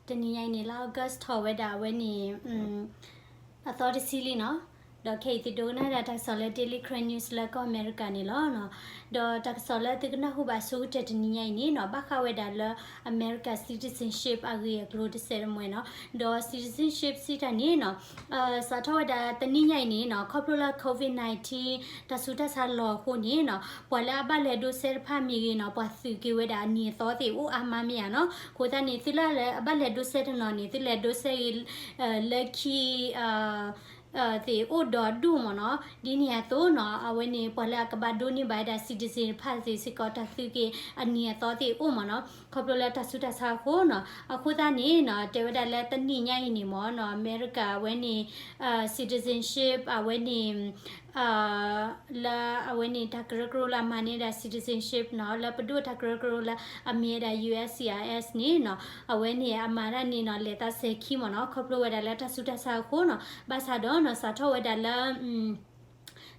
တနံၤညါအံၤန့ၣ် လါ August ထီၣ်ဝဲဒၣ်အဝဲန့ၣ် အသီတဆံလံနီၤ. ဒီးခဲအံၤသုဒိကနၣ်ဒၣ်တၢ်ကစီၣ်လၢ Daily Karen News လၢကီၢ်အမဲရကၤန့ၣ်လီၤ. ဒီးတၢ်ကစီၣ်လၢသုကနၢ်ဟူဘၣ်ဆိကတၢၢ်တနံၤညါအံၤန့ၣ်နီၤ ဘၣ်ဃးဝဲဒၣ်လၢ America citizenship အဂ့ၢ်အကျိၤတစဲးတမှဲၤနီၤ. ဒီး citizenship စံးတၢ်န့ၣ်နီၤ စးထီၣ်ဝဲဒၣ်တနံၤညါအံၤန့ၣ်နီၤ ခီဖျိလၢ COVID nineteen တၢ်ဆူးတၢ်ဆါလီၤအဃိန့ၣ်နီၤ ပှၤလၢအဘၣ်လဲၤဒိးစဲးတဖၣ်မ့ၢ်ဂ့ၤနီၤ ပှၤသုးက့ၤဝဲဒၣ်အနံၤအသီသ့ၣ်အိၣ်အါမးမ့ၢ်ဧါနီၤ. အဃိသတးန့ၣ် သုလၢအဘၣ်လဲၤဒိးစဲးတနီၤန့ၣ် သုလဲၤဒိးစဲးဂ့ၤ လၢခံ သ့ၣ်အိၣ်ဒီးဒူၣ်မ့ၢ်နီၤ. ဒ်န့ၣ်အသိးနီၤ အဝဲန့ၣ် ပှၤလၢအကဘၣ်ဒိးန့ၢ်ဘၣ်ဝဲဒၣ် citizen တဖၣ်သ့ၣ်စ့ၢ်ကီး တၢ်သုးက့ၤအနံၤအသီသ့ၣ်အိၣ်မ့ၢ်နီၤ ခီဖျိလၢတၢ်ဆူးတၢ်ဆါအဃိနီၤ. အဃိသတးန့ၣ်နီၤ တဲဝဲဒၣ်လၢတနံၤညါအံၤန့ၣ်မ့ၢ်နီၤ အမဲရကၤအဝဲန့ၣ် citizenship အဝဲန့ၣ် လၢအဝဲန့ၣ် တၢ်ကရၢကရိလၢအမၤန့ၢ်ဒၣ် citizenship နီၤ လၢပဒိၣ်တၢ်ကရၢကရိလၢအမ့ၢ်ဝဲဒၣ် U S C I S န့ၣ်နီၤ အဝဲန့ၣ်အမၤတၢ်န့ၣ်နီၤ လဲၤသးစဲၤခံမ့ၢ်နီၤ ခီဖျိဝဲဒၣ်လၢတၢ်ဆူးတၢ်ဆါအဃိနီၤ. ဘၣ်ဆၣ်ဒီးနီၤ စးထီၣ်ဝဲဒၣ်လၢ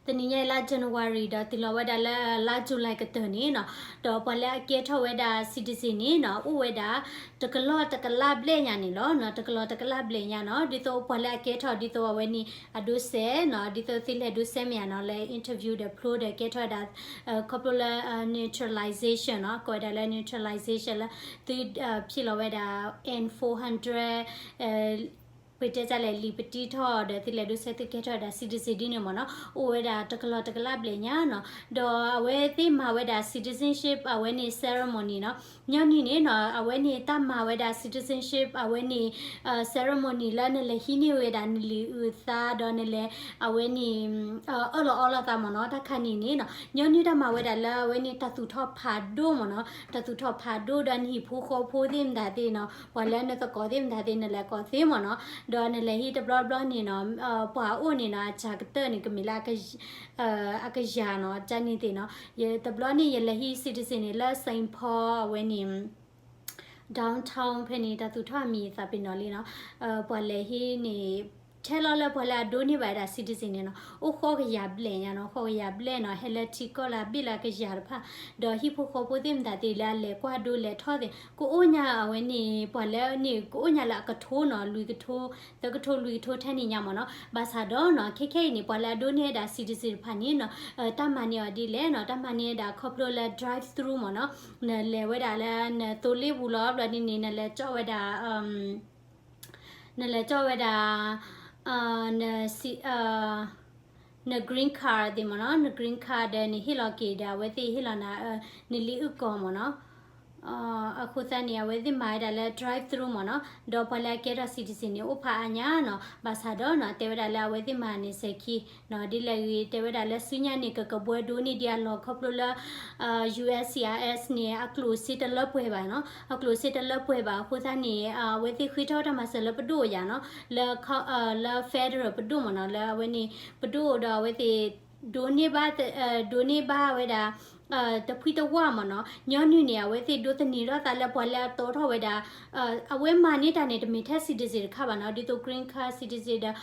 တနံၤညါအံၤလါ January ဒီးတုၤလီၤဝဲဒၣ်လၢလါ July ကတၢၢ်န့ၣ်နီၤ ဒီးပှၤလၢအကဲထီၣ်ဝဲဒၣ် citizen န့ၣ်နီၤ အိၣ်ဝဲဒၣ် တကလီၢ်တကလးဘျဲၣ်ညါန့ၣ်လီၤ. တကလီၢ်တကလးဘျဲၣ်ညါနီၤ ဒ်သိးပှၤလၢအကဲထီၣ်ဒ်သိးအဝဲန့ၣ် အဒိးစဲးနီၤ ဒ်သိးသုလဲၤဒိးစဲးမ့ၢ်ဧါနီၤ လၢ interview ဒီးဖျိဒီးကဲထီၣ်ဝဲဒၣ် ခီဖျိလၢ neutralization နီၤ ကိးဝဲဒၣ်လၢ neutralization လၢ သုဖံးလီၤဝဲဒၣ် N four hundred ပတဲတၢ်လဲၣ် လံာ်ပတံထီၣ်ဒီးသုလဲၤဒိးစဲးသုကဲထီၣ်ဝဲဒၣ် citizen ဒ်န့ၣ်မ့ၢ်နီၤ အိၣ်ဝဲဒၣ်တကလီၢ်တကလးဘျဲၣ်ညါနီၤ. ဒီးအဝဲသ့ၣ်မၤဝဲဒၣ် citizenship အဝဲန့ၣ် ceremony နီၤ ညီနုၢ်န့ၣ်နီၤ အဝဲန့ၣ်တၢ်မၤဝဲဒၣ် citizenship အဝဲန့ၣ် ceremony လၢနလဲၤဟံးန့ၢ်ဝဲဒၣ်နလံာ်အုၣ်သါဒီးနလဲၤ အဝဲန့ၣ် အၢၣ်လီၤအီလီၤသးမ့ၢ်နီၤ တၢ်ခါန့ၣ်န့ၣ်နီၤ ညီနုၢ်တၢ်မၤဝဲဒၣ်လၢအဝဲန့ၣ် တၢ်သူၣ်ထီၣ်ဖးဒိၣ်မ့ၢ်နီၤ တၢ်သူၣ်ထီၣ်ဖးဒိၣ်ဒီးနဟံၣ်ဖိဃီဖိသ့ၣ်မတၤသ့ၣ်နီၤ ပှၤလၢနသကိးသ့ၣ်မတၤသ့ၣ် နလဲၤကိးသ့မ့ၢ်နီၤ ဒီးနလဲၤဟံးတဘျီဘျီန့ၣ်နီၤ ပှၤအိၣ်န့ၣ်နီၤ အစှၤကတၢၢ်န့ၣ် ကမ့ၢ်လၢ အကယၤနီၤ တၢ်န့ၣ်သ့ၣ်နီၤ တဘျီန့ၣ် ယလဲၤဟံး citizen န့ၣ် လၢ Saint Paul အဝဲန့ၣ် downtown ဖဲန့ၣ် တၢ်သူၣ်ထီၣ်အမံၤသးပ့ၤနီၣ်လံနီၤ ပှၤလဲၤဟံးန့ၣ် ထဲလီၤလၢပှၤလၢအဒိးန့ၢ်ဘၣ်ဝဲဒၣ် citizen န့ၣ်နီၤ အိၣ်ဃိးကယၤဘျဲၣ်ညါနီၤ ဃိးကယၤဘျဲၣ်နီၤ ဟဲလၢထံကီၢ်လၢအဘ့ၣ်လၢအကယၤတဖၣ် ဒီးဟံၣ်ဖိဃီဖိသ့ၣ်မတၤသ့ၣ်လၢအလဲၤကွၢ်ဒိလဲၤထီၣ်သ့ၣ် ကအိၣ်ညါအဝဲန့ၣ် ပှၤလၢန့ၣ် ကအိၣ်ညါလၢအကထိနီၤ လွံၢ်ကထိ သၢကထိ လွံၢ်ကထိထဲန့ၣ်ညါမ့ၢ်နီၤ ဘၣ်ဆၣ်ဒီးနီၤ ခဲခဲအံၤန့ၣ် ပှၤလၢအဒိးန့ၢ်ဝဲဒၣ် citizen တဖၣ်န့ၣ်နီၤ တၢ်မၤန့ၢ်အီၤဒ်လဲၣ်နီၤ တၢ်မၤန့ၢ်ဝဲဒၣ်ခီဖျိလၢ drive through မ့ၢ်နီၤ နလဲၤဝဲဒၣ်လၢနသိလ့ၣ်ပူၤလီၤ ဘျီဒ်န့ၣ် နလဲၤကၠီၣ်ဝဲဒၣ် နလဲၤကၠီၣ်ဝဲဒၣ် န န green card သ့ၣ်မ့ၢ်နီၤ န green card ဒီးနဟ့ၣ်လီၤက့ၤဒီး အဝဲသ့ၣ်ဟ့ၣ်လီၤနၤ နလံာ်အုၣ်ကီၤမ့ၢ်နီၤ အဃိသတးန့ၣ် အဝဲသ့ၣ်မၤဝဲဒၣ်လၢ drive through မ့ၢ်နီၤ ဒီးပှၤလၢအကဲထီၣ် citizen န့ၣ် အိၣ်ဖးအါညါနီၤ ဘၣ်ဆၣ်ဒီးနီၤ တဲဝဲဒၣ်လၢအဝဲသ့ၣ်မၤန့ၢ်စဲၤခံနီၤ ဒ်လဲၣ်ဂ့ၤ တဲဝဲဒၣ်လၢဆူညါန့ၣ် ကကဘှီဒိးန့ၢ်ဒံးအလီၢ်ခီဖျိလၢ U S C I S န့ၣ် အကျိၣ်စ့တလၢပှဲၤဘၣ်နီၤ အကျိၣ်စ့တလၢပှဲၤဘၣ် အဃိသတးန့ၣ် အဝဲသ့ၣ်ဃ့ထီၣ်တၢ်မၤစၢၤလၢပဒိၣ်ယၤနီၤ လၢ လၢ federal ပဒိၣ်မ့ၢ်နီၤ လၢအဝဲန့ၣ် ပဒိၣ်ဒီးအဝဲသ့ၣ် ဒိးန့ၢ်ဘၣ် ဒိးန့ၢ်ဘၣ်ဝဲဒၣ် တဖှံတဝၣ်မ့ၢ်နီၤ ညီနုၢ်န့ၣ် အဝဲသ့ၣ်ဒိးသန့ၤထီၣ်သးလၢပှၤလၢအတီထီၣ်ဝဲဒၣ် အဝဲမၤန့ၢ်တၢ်န့ၣ် တမ့ၢ်ထဲ citizen တခါဘၣ်နီၤ ဒ်သိး green card citizen ဒီး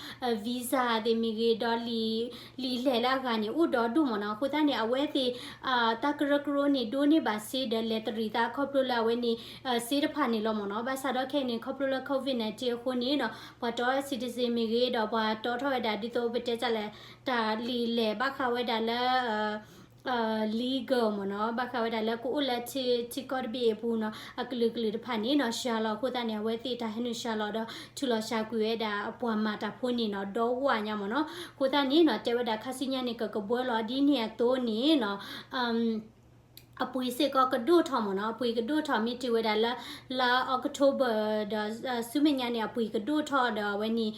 visa သ့ၣ်မ့ၢ်ဂ့ၤ ဒီးလံာ်လဲၢ်လၢအဂၤန့ၣ် အိၣ်ဒီဒူၣ်မ့ၢ်နီၤ အဃိသတးန့ၣ် အဝဲသ့ၣ် တၢ်ကရၢကရိန့ၣ် ဒိးန့ၢ်ဘၣ်စ့ဒီးလဲၤတရံးသးခီဖျိလၢအဝဲန့ၣ် စ့တဖၣ်န့ၣ်လီၤမ့ၢ်နီၤ ဘၣ်ဆၣ်ဒီးခဲအံၤန့ၣ် ခီဖျိလၢ COVID nineteen အဃိန့ၣ်နီၤ ပှၤတီ citizen မ့ၢ်ဂ့ၤ ဒီးပှၤတီထီၣ်ဝဲဒၣ် ဒ်သိးပတဲတၢ်လဲၣ် တၢ်လံာ်လဲၢ်ဘၣ်ဃးဝဲဒၣ်လၢ legal မ့ၢ်နီၤ ဘၣ်ဃးဝဲဒၣ်လၢကအိၣ်လၢထံကီၢ်တဘ့ၣ်အပူၤနီၤ အကလုာ်ကလုာ်တဖၣ်န့ၣ်နီၤ စှၤလီၤအဃိသတးန့ၣ် အဝဲသ့ၣ်တၢ်ဟဲနုာ်စှၤလီၤဒီး ထုးလီၤစှၤကွံာ်ဝဲဒၣ်ပှၤမၤတၢ်ဖိန့ၣ်နီၤ ဒီဝၣ်ညါမ့ၢ်နီၤ အဃိသတးန့ၣ်နီၤ တဲဝဲဒၣ်ခါဆူညါန့ၣ် ကကဘှီလီၤဒ်န့ၣ်အသိးန့ၣ်နီၤ အပှ့ၤစ့ၢ်ကီးကဒိၣ်ထီၣ်မ့ၢ်နီၤ အပှ့ၤကဒိၣ်ထီၣ်မ့ၢ်တုၤဝဲဒၣ်လၢ လါ October ဒီး ဆူမဲာ်ညါန့ၣ် အပှ့ၤကဒိၣ်ထီၣ်ဒီးအဝဲန့ၣ်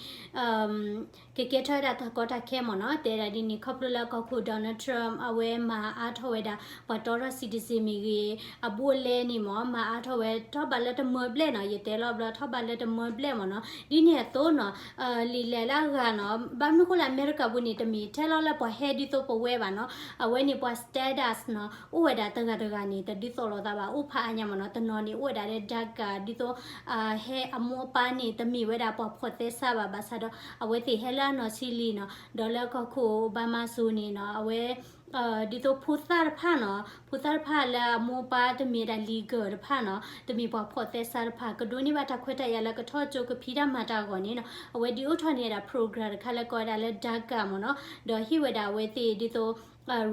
ကကဲထီၣ်ဝဲဒၣ်တၢ်ကီတၢ်ခဲမ့ၢ်နီၤ တဲဒၣ်ဒ်န့ၣ် ခီဖျိလၢကီၢ်ခိၣ် Donald Trump အဝဲမၤအါထီၣ်ဝဲဒၣ် ပှၤတီထီၣ် citizen မ့ၢ်ဂ့ၤ အဘူးအလဲန့ၣ်မ့ၢ် မၤအါထီၣ်ဝဲထီၣ်ဘးလၢတမၢဘျဲၣ်နီၤ ယတဲလီၤဘျီ ထီၣ်ဘးလၢတမၢဘျဲၣ်မ့ၢ်နီၤ ဒ်န့ၣ်အသိးနီၤ လံာ်လဲၢ်လၢအဂၤနီၤ ဘၣ်မနုၤဃိလၢအမဲရကၤပူၤန့ၣ် တမ့ၢ်ထဲလီၤလၢပှၤဟဲဒ်သိးပဝဲဘၣ်နီၤ အဝဲန့ၣ်ပှၤ status နီၤ အိၣ်ဝဲဒၣ်တဂၤတဂၤန့ၣ် တဒ်သိးလိာ်သးဘၣ် အိၣ်ဖးအါညါမ့ၢ်နီၤ တနီၤန့ၣ် အိၣ်ဝဲဒၣ်လၢ DACA ဒ်သိး ဟဲအမိၢ်အပၢ်န့ၣ် တမ့ၢ်ဝဲဒၣ်ပှၤဖိးသဲစးဘၣ် ဘၣ်ဆၣ်ဒီး အဝဲသ့ၣ်ဟဲလၢအနီၢ်ဆံးလံနီၤ ဒီးလၢကီၢ်ခိၣ် Obama စိၤန့ၣ်နီၤ အဝဲ ဒ်သိးဖိသၣ်တဖၣ်နီၤ, ဖိသၣ်တဖၣ်လၢအမိၢ်ပၢ်တမ့ၢ်ဒၣ် legal တဖၣ်နီၤ, တမ့ၢ်ပှၤဖီၣ်သဲစးတဖၣ် ကဒိးန့ၢ်ဘၣ်တၢ်ခွဲးတၢ်ယာ်လၢကထီၣ်ကၠိကဖံးတၢ်မၤတၢ်အဂီၢ်န့ၣ်နီၤ, အဝဲဒုးအိၣ်ထီၣ်န့ၢ်ဝဲဒၣ် program တခါလၢကိးဝဲဒၣ်လၢ DACA မ့ၢ်နီၤ, ဒီးဟ့ၣ်ဝဲဒၣ်အဝဲသ့ၣ်ဒ်သိး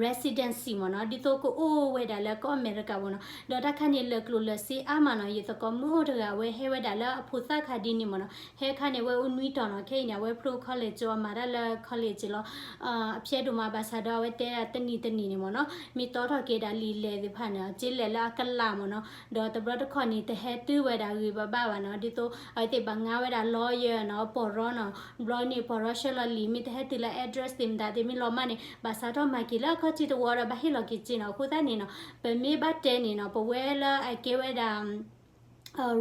residency မ့ၢ်နီၤ, ဒ်သိးကအိၣ်ဝဲဒၣ်လၢကီၢ်အမဲရကၤပူၤနီၤ, ဒီးတၢ်ခါန့ၣ် လၢာ်ကျိၤလၢာ်စ့အါမးနီၤ, ယသကိးမုၣ်အိၣ်တဂၤ အဝဲဟဲဝဲဒၣ်လၢအဖိသၣ်ခါဒ်န့ၣ်မ့ၢ်နီၤ, ဟဲခါန့ၣ် အဝဲအိၣ်နွံတီၤနီၤ, ခဲအံၤန့ၣ် အဝဲဖျိ college ကၠိ အမၤတၢ်လၢ college လီၤ, အဖျဲၣ်ဒိၣ်မး ဘၣ်ဆၣ်ဒီးအဝဲတဲဒၣ်တနံၤတနံၤန့ၣ်မ့ၢ်နီၤ, မ့ၢ်တီထီၣ်က့ၤဒၣ်လံာ်လဲၢ်သ့ၣ်တဖၣ်န့ၣ် က့လဲၣ်လၢအကလးမ့ၢ်နီၤ, ဒီးတဘျီတခီၣ်န့ၣ် တဟဲတုၤဝဲဒၣ်ဂ့ၤဘၣ်ဘၣ်ဘၣ်နီၤ, ဒ်သိးအဝဲသ့ၣ်ဘၣ်ငါဝဲဒၣ် lawyer နီၤ, ပီၢ်ရီနီၤ, ဘျီန့ၣ် ပီၢ်ရီဆှၢလီၤလံာ် မ့ၢ်တဟဲတုၤလၢ address သ့ၣ်မတၤသ့ၣ် မ့ၢ်လီၤမၢ်န့ၣ် ဘၣ်စးထီၣ်မၤက့ၤလၢအခီၣ်ထံးတဝီဒီး ဘၣ်ဟ့ၣ်လီၤက့ၤစ့နီၤ, အဃိသတးန့ၣ်နီၤ, ပမ့ၢ်ဘၣ်တဲန့ၣ်နီၤ, ပဝဲလၢအကဲဝဲဒၣ်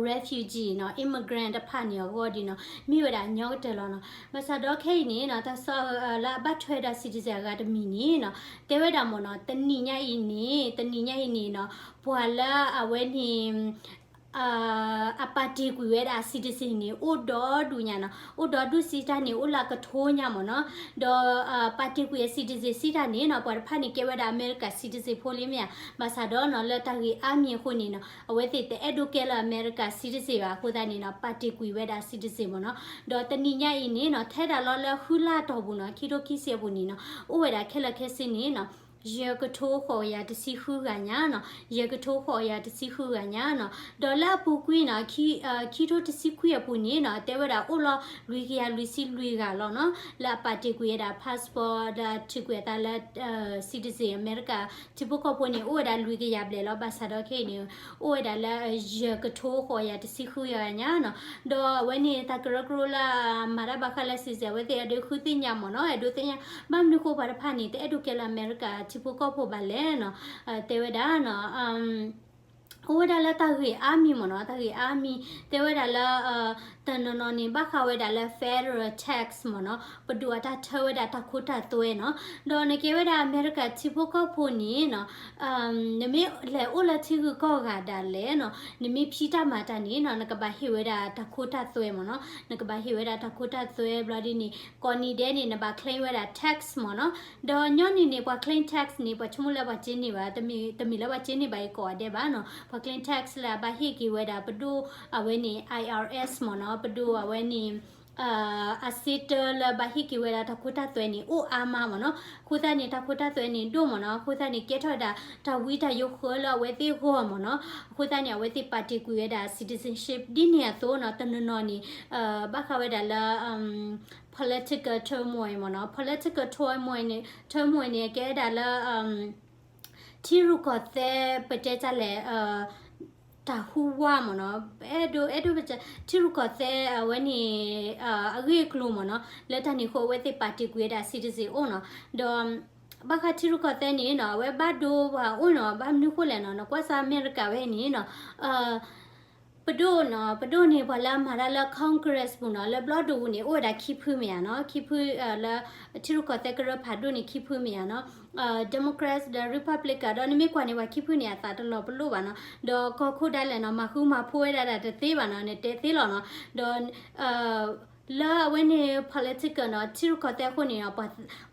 refugee နီၤ, immigrant တဖၣ်န့ၣ်အဂီၢ်ဒ်နီၤ, မ့ၢ်ဝဲဒၣ်အညီကတၢၢ်လီၤနီၤ, ဘၣ်ဆၣ်ဒီးခဲအံၤန့ၣ်နီၤ, တၢ်လၢအဘၣ်ထွဲဒၣ် citizen အဂၤတမံၤန့ၣ်နီၤ, တဲဝဲဒၣ်မ့ၢ်နီၤ, တနံၤညါအံၤန့ၣ်, တနံၤညါအံၤန့ၣ်နီၤ, ပှၤလၢအဝဲန့ၣ် အပာ်တ့ၢ်ကွံာ်ဝဲဒၣ် citizen န့ၣ် အိၣ်ဒီဒူၣ်ညါနီၤ, အိၣ်ဒီဒူၣ်စံးတၢ်န့ၣ် အိၣ်လၢကထိညါမ့ၢ်နီၤ, ဒီးပာ်တ့ၢ်ကွံာ်အ citizen စံးတၢ်န့ၣ်နီၤ, ပှၤတဖၣ်န့ၣ်ကဲဝဲဒၣ်အမဲရကၤ citizen ဖိလံမ့ၢ်ဧါ, ဘၣ်ဆၣ်ဒီးနီၤ လၢတၢ်ဂ့ၢ်အါမံၤအဃိန့ၣ်နီၤ, အဝဲသ့ၣ်တအဲၣ်ဒိးကဲလၢအမဲရကၤ citizen ဘၣ်အဃိသတးန့ၣ်နီၤ, ပာ်တ့ၢ်ကွံာ်ဝဲဒၣ် citizen မ့ၢ်နီၤ, ဒီးတနံၤညါအံၤန့ၣ်နီၤ, ထဲဒၣ်လီၤလၢဃုလါတီၢ်ပူၤနီၤ, ခံထိခံဆံအပူၤန့ၣ်နီၤ, အိၣ်ဝဲဒၣ်ခဲလၢာ်ခဲဆ့န့ၣ်နီၤ ယဲၢ်ကထိဃိးကယၤတဆံဃုဂၤညါနီၤ, ယဲၢ်ကထိဃိးကယၤတဆံဃုဂၤညါနီၤ, ဒီးလၢအပူၤကွံာ်နီၤ, ခံထိတဆံခွံအပူၤန့ၣ်နီၤ, တဲဝဲဒၣ်အိၣ်လီၤလွံၢ်ကယၤလွံၢ်ဆံလွံၢ်ဂၤလီၤနီၤ, လၢအပာ်တ့ၢ်ကွံာ်ဝဲဒၣ် passport ဒီးထုးကွံာ်အသးလၢ citizen အမဲရကၤ ထံဖိကီၢ်ဖိန့ၣ် အိၣ်ဝဲဒၣ်လွံၢ်ကယၤဘျဲၣ်လီၤ, ဘၣ်ဆၣ်ဒီးခဲအံၤန့ၣ် အိၣ်ဝဲဒၣ်လၢယဲၢ်ကထိဃိးကယၤတဆံဃုဂၤညါနီၤ, ဒီးအဝဲန့ၣ် တၢ်ကရၢကရိလၢ မၤတၢ်ဘၣ်ဃးလၢ citizen အဝဲသ့ၣ်အဒုးဃုသ့ၣ်ညါမ့ၢ်နီၤ, အဲၣ်ဒိးသ့ၣ်ညါ ဘၣ်မနုၤဃိပှၤတဖၣ်န့ၣ် တအဲၣ်ဒိးကဲလၢအမဲရကၤထံဖိကီၢ်ဖိဘၣ်လဲၣ်နီၤ, တဲဝဲဒၣ်နီၤ အိၣ်ဝဲဒၣ်လၢတၢ်ဂ့ၢ်အါမံၤမ့ၢ်နီၤ, တၢ်ဂ့ၢ်အါမံၤ တဲဝဲဒၣ်လၢ တနီၤနီၤန့ၣ် ဘၣ်ဃးဝဲဒၣ်လၢ federal tax မ့ၢ်နီၤ, ပဒိၣ်အတၢ်ထၢဝဲဒၣ်တၢ်ခိတၢ်သွဲနီၤ, ဒီးနကဲဝဲဒၣ်အမဲရကၤထံဖိကီၢ်ဖိန့ၣ်နီၤ နမ့ၢ်လဲၤအိၣ်လၢထံဂုၤကီၢ်ဂၤဒၣ်လဲာ်နီၤ, နမ့ၢ်ဖံးတၢ်မၤတၢ်န့ၣ်နီၤ, နကဘၣ်ဟ့ၣ်ဝဲဒၣ်တၢ်ခိတၢ်သွဲမ့ၢ်နီၤ, နကဘၣ်ဟ့ၣ်ဝဲဒၣ်တၢ်ခိတၢ်သွဲဘျီဒ်န့ၣ် ကိးနံၤဒဲးန့ၣ် နဘၣ် claim ဝဲဒၣ် tax မ့ၢ်နီၤ, ဒီးညီနုၢ်န့ၣ် ပှၤ claim tax န့ၣ် ပှၤဆိကမိၣ်လၢပှၤစ့န့ၢ်ဘၣ်, တမ့ၢ်လၢပှၤစ့န့ၢ်ဘၣ်အံၤကိးဂၤဒဲးဘၣ်နီၤ, ပှၤ claim tax လၢအဘၣ်ဟ့ၣ်က့ၤဝဲဒၣ် ပဒိၣ်အဝဲန့ၣ် I R S မ့ၢ်နီၤ, ပဒိၣ်အဝဲန့ၣ် အစ့တၢလၢဘၣ်ဟ့ၣ်က့ၤဝဲဒၣ်တၢ်ခိတၢ်သွဲန့ၣ် အိၣ်အါမးမ့ၢ်နီၤ, အဃိသတးန့ၣ် တၢ်ခိတၢ်သွဲန့ၣ်ဒိၣ်မ့ၢ်နီၤ, အဃိသတးန့ၣ် ကဲထီၣ်ဝဲဒၣ်တၢ်ဝံတၢ်ယိးဃၢလၢအဝဲသ့ၣ်ဂီၢ်မ့ၢ်နီၤ, အဃိသတးန့ၣ် အဝဲသ့ၣ်ပာ်တ့ၢ်ကွံာ်ဝဲဒၣ် citizenship ဒ်န့ၣ်အသိးနီၤ, တနီၤနီၤန့ၣ် ဘၣ်ဃးဝဲဒၣ်လၢ political turmoil မ့ၢ်နီၤ, political turmoil န့ၣ် turmoil န့ၣ် ကဲဝဲဒၣ်လၢ ထံရူၢ်ကီၢ်သဲး ပတဲတၢ်လဲၣ် တၢ်ဟူးဝးမ့ၢ်နီၤ, အဲၣ်ဒိး အဲၣ်ဒိးပတဲ ထံရူၢ်ကီၢ်သဲးအဝဲန့ၣ် အဂ့ၢ်အကျိၤမ့ၢ်နီၤ, လၢတၢ်န့ၣ်အဃိ အဝဲသ့ၣ်ပာ်တ့ၢ်ကွံာ်ဝဲဒၣ် citizen အိၣ်နီၤ, ဒီး ဘၣ်ဃးထံရူၢ်ကီၢ်သဲးန့ၣ်နီၤ အဝဲဘၣ်ဒိပှၤအိၣ်နီၤ, ဘၣ်မနုၤဃိလဲၣ်နီၤ, နကွၢ်စၢ်အမဲရကၤဝဲန့ၣ်နီၤ ပဒိၣ်နီၤ, ပဒိၣ်န့ၣ် ပှၤလၢအမၤတၢ်လၢ Congress ပူၤနီၤ, လၢဘျီၣ်ဒိၣ်ပူၤန့ၣ် အိၣ်ဝဲဒၣ်ခံဖုမ့ၢ်ဧါနီၤ, ခံဖု လၢထံရူၢ်ကီၢ်သဲးကရၢဖးဒိၣ်န့ၣ် ခံဖုမ့ၢ်ဧါနီၤ, Democrats ဒီး Republican ဒီးနမ့ၢ်ကွၢ်န့ၣ် ပှၤခံဖုန့ၣ် အသးတလီၤပလိာ်ဘၣ်နီၤ, ဒီးကီၢ်ခိၣ်ဒၣ်လဲာ်နီၤ မၤဃူမၤဖိးဝဲဒၣ်တၢ်တသ့ဘၣ်နီၤ, နတဲသ့လီၤနီၤ, ဒီး လၢအဝဲန့ၣ် political နီၤ, ထံရူၢ်ကီၢ်သဲးအဃိန့ၣ်နီၤ,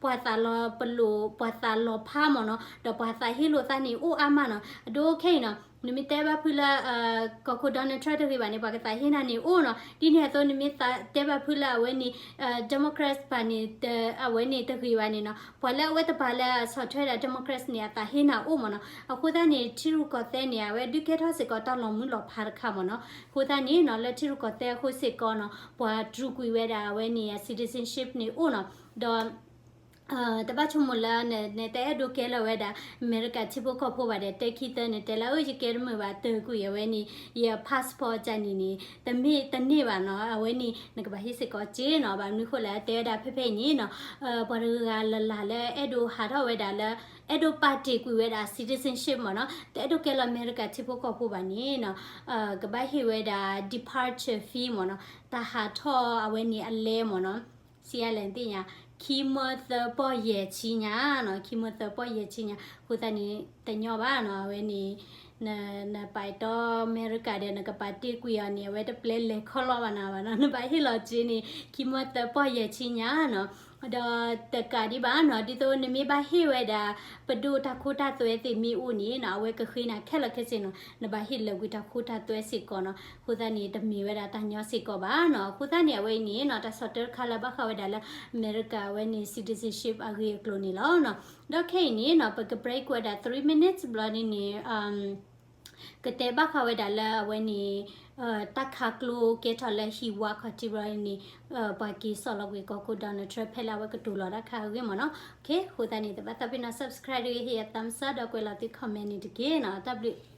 ပှၤသးလီၤပလိာ် ပှၤသးလီၤဖးမ့ၢ်နီၤ, ဒီးပှၤသးဟ့လိာ်သးန့ၣ် အိၣ်အါမးနီၤ, အဒိခဲအံၤနီၤ, နမ့ၢ်တဲဘၣ်ဖုလၢ ကီၢ်ခိၣ် Donald Trump တဂ့ၤဘၣ်န့ၣ် ပှၤကသးဟ့နၤန့ၣ်အိၣ်နီၤ, ဒ်န့ၣ်အသိး နမ့ၢ်တဲဘၣ်ဖုလၢအဝဲန့ၣ် Democrats ဘၣ်န့ၣ် အဝဲန့ၣ်တဂ့ၤဘၣ်န့ၣ်နီၤ, ပှၤလၢအဝဲတပၤလၢအဆီၣ်ထွဲဒၣ် Democrats န့ၣ် အသးဟ့နၤအိၣ်မ့ၢ်နီၤ, အဃိသတးန့ၣ် ထံရူၢ်ကီၢ်သဲးန့ၣ် အဝဲဒုးကဲထီၣ်စ့ၢ်ကီးတၢ်လီၤမုၢ်လီၤဖးတခါမ့ၢ်နီၤ, အဃိသတးန့ၣ်နီၤ လၢထံရူၢ်ကီၢ်သဲးအဃိစ့ၢ်ကီးနီၤ ပှၤတြူာ်ကွံာ်ဝဲဒၣ်အဝဲန့ၣ် citizenship န့ၣ်အိၣ်နီၤ, ဒီး တဘၣ်ဆိကမိၣ်လၢ နတအဲၣ်ဒိးကဲလၢၤဝဲဒၣ် အမဲရကၤထံဖိကီၢ်ဖိဘၣ်ဒီး တဲခံသၢန့ၣ် တဲလၢအၢ ယကဲတမုာ်ဘၣ် တၢၢ်ကွံာ်အဝဲန့ၣ် ယ passport ကန့ၣ်န့ၣ် တမ့ၢ်တန့ၢ်ဘၣ်နီၤ, အဝဲန့ၣ် နကဘၣ်ဟ့ၣ်စ့ၢ်ကီးစ့နီၤ, ဘၣ်မနုၤဃိလဲၣ် တဲဝဲဒၣ်ဖဲဖဲအံၤန့ၣ်နီၤ ပှၤတဂၤလၢ်လၢ်လၢအဲၣ်ဒိးဟးထီၣ်ဝဲဒၣ်လၢ အဲၣ်ဒိးပာ်တ့ၢ်ကွံာ်ဝဲဒၣ် citizenship မ့ၢ်နီၤ, တအဲၣ်ဒိးကဲလၢအမဲရကၤထံဖိကီၢ်ဖိဘၣ်န့ၣ်နီၤ ကဘၣ်ဟ့ၣ်ဝဲဒၣ် departure fee မ့ၢ်နီၤ, တၢ်ဟးထီၣ်အဝဲန့ၣ်အလဲမ့ၢ်နီၤ, စံးယါလဲၣ်နသ့ၣ်ညါ, ခံမၢသၢပီၢ်ယဲၢ်ဆံညါနီၤ, ခံမၢသၢပီၢ်ယဲၢ်ဆံညါ, အဃိသတးန့ၣ် တညီဘၣ်နီၤ, အဝဲန့ၣ် နပာ်တီၢ်အမဲရကၤဒီး နကပာ်တ့ၢ်ကွံာ်အီၤန့ၣ် အဝဲတပျဲလဲၤခီလီၤဘၣ်နၤဘၣ်နီၤ, နဘၣ်ဟ့ၣ်လီၤစ့န့ၣ် ခံမၢသၢပီၢ်ယဲၢ်ဆံညါနီၤ ဒီးတကးဒံးဘၣ်နီၤ, ဒ်သိးနမ့ၢ်ဘၣ်ဟ့ၣ်ဝဲဒၣ် ပဒိၣ်တၢ်ခိတၢ်သွဲသ့ၣ်မ့ၢ်အိၣ်န့ၣ်နီၤ, အဝဲကဃ့နၤခဲလၢာ်ခဲဆ့နီၤ, နဘၣ်ဟ့ၣ်လၢာ်ကွံာ်တၢ်ခိတၢ်သွဲစ့ၢ်ကီးနီၤ. အဃိသတးန့ၣ် တမ့ၢ်ဝဲဒၣ်တၢ်ညီစ့ၢ်ကီးဘၣ်နီၤ. အဃိသတးန့ၣ် အဝဲအံၤန့ၣ်နီၤ, တၢ်ဆီၣ်တၢၢ်တခါလၢဘၣ်ဃးဝဲဒၣ်လၢ အမဲရကၤအဝဲန့ၣ် citizenship အဂ့ၢ်အကျိၤန့ၣ်လီၤနီၤ. ဒီးခဲအံၤန့ၣ်နီၤ, ပက break ဝဲဒၣ် three minutes ဘျီန့ၣ်န့ၣ် ကတဲဘၣ်ဃးဝဲဒၣ်လၢအဝဲန့ၣ် တၢ်ခးကျိကဲထီၣ်လၢဟံၣ်ဝါခီၣ်ထံးဘျီန့ၣ် ပှၤက့ၤစိာ်လီၤကွံာ်ကီၢ်ခိၣ် Donald Trump ဖဲလၢအဝဲကတိၤလီၤတၢ်ခါအဂ့ၢ်မ့ၢ်နီၤ. အဃိသတးန့ၣ် တဘၣ်သးပ့ၤနီၣ် subscribe တဂ့ၤ, ဟ့ၣ်ယၤ thumbs up ဒီးကွဲးလီၤသု comment န့ၣ်တက့ၢ်နီၤ. တၢ်ဘျုး